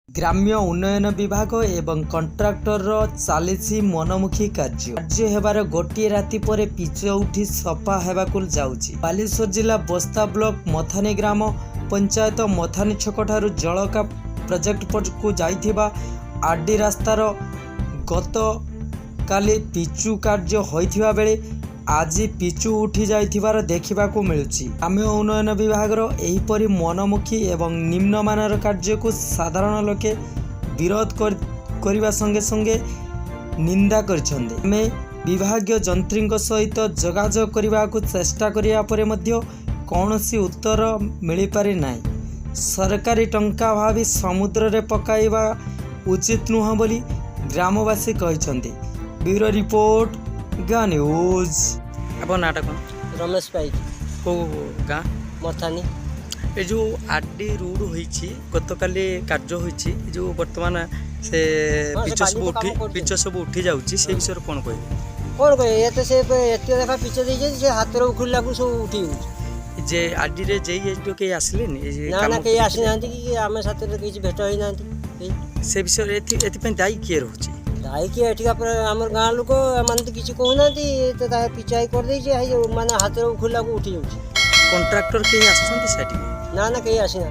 ଗ୍ରାମ୍ୟ ଉନ୍ନୟନ ବିଭାଗ ଏବଂ କଣ୍ଟ୍ରାକ୍ଟରର ଚାଲିଛି ମନମୁଖୀ କାର୍ଯ୍ୟ। କାର୍ଯ୍ୟ ହେବାର ଗୋଟିଏ ରାତି ପରେ ପିଚୁ ଉଠି ସଫା ହେବାକୁ ଯାଉଛି। ବାଲେଶ୍ୱର ଜିଲ୍ଲା ବସ୍ତା ବ୍ଲକ ମଥାନୀ ଗ୍ରାମ ପଞ୍ଚାୟତ ମଥାନୀ ଛକଠାରୁ ଜଳକା ପ୍ରୋଜେକ୍ଟକୁ ଯାଇଥିବା ଆର୍ଡି ରାସ୍ତାର ଗତକାଲି ପିଚୁ କାର୍ଯ୍ୟ ହୋଇଥିବା ବେଳେ ଆଜି ପିଚୁ ଉଠି ଯାଇଥିବାର ଦେଖିବାକୁ ମିଳୁଛି। ଗ୍ରାମ୍ୟ ଉନ୍ନୟନ ବିଭାଗର ଏହିପରି ମନମୁଖୀ ଏବଂ ନିମ୍ନମାନର କାର୍ଯ୍ୟକୁ ସାଧାରଣ ଲୋକେ ବିରୋଧ କରିବା ସଙ୍ଗେ ସଙ୍ଗେ ନିନ୍ଦା କରିଛନ୍ତି। ଆମେ ବିଭାଗୀୟ ଯନ୍ତ୍ରୀଙ୍କ ସହିତ ଯୋଗାଯୋଗ କରିବାକୁ ଚେଷ୍ଟା କରିବା ପରେ ମଧ୍ୟ କୌଣସି ଉତ୍ତର ମିଳିପାରି ନାହିଁ। ସରକାରୀ ଟଙ୍କା ଭାବି ସମୁଦ୍ରରେ ପକାଇବା ଉଚିତ ନୁହଁ ବୋଲି ଗ୍ରାମବାସୀ କହିଛନ୍ତି। ବ୍ୟୁରୋ ରିପୋର୍ଟ, ଗାଁ ନ୍ୟୁଜ୍। ଆପଣ ନାଁଟା କ'ଣ? ରମେଶ ପାଇକ। କେଉଁ ଗାଁ? ମଥାନୀ। ଏ ଯେଉଁ ଆର୍ ଡି ରୋଡ଼ ହୋଇଛି, ଗତକାଲି କାର୍ଯ୍ୟ ହୋଇଛି, ଏ ଯେଉଁ ବର୍ତ୍ତମାନ ସେ ହଁ, ସେ ପିଚ ସବୁ ବାଲି ତ ଉଠି କାମ କରୁଛନ୍ତି। ପିଚ ସବୁ ଉଠି ଯାଉଛି, ସେ ବିଷୟରେ କ'ଣ କହିବେ? କ'ଣ କହିବେ, ଏ ତ ସେ ଏତେ ଲେଖା ପିଚ ଦେଇଛନ୍ତି, ସେ ହାତରେ ଉଖୁରିଲାକୁ ସବୁ ଉଠି ଯାଉଛି। ଯେ ଆର୍ଡିରେ ଜେଇ ଏଚ୍ କେହି ଆସିଲେନି ଏ ଯେ ନା। କାମ ନା, କେହି ଆସିନାହାନ୍ତି କି ଆମେ ସାଥିରେ କିଛି ଭେଟ ହେଇନାହାନ୍ତି କେହି। ସେ ବିଷୟରେ ଏଥିପାଇଁ ଦାୟୀ କିଏ ରହୁଛି? ଦାୟୀ କିଏ, ଏଠିକା ପୁରା ଆମର ଗାଁ ଲୋକ, ଏମାନେ ତ କିଛି କହୁନାହାନ୍ତି। ଏ ତ ତା ପିଚ ହେଇ କରିଦେଇଛି, ହେଇ ମାନେ ହାତରେ ଉଖୁରିଲାକୁ ଉଠି ଯାଉଛି। କଣ୍ଟ୍ରାକ୍ଟର କେହି ଆସୁଛନ୍ତି ସେଠିକି? ନା ନା, କେହି ଆସିନାହାନ୍ତି।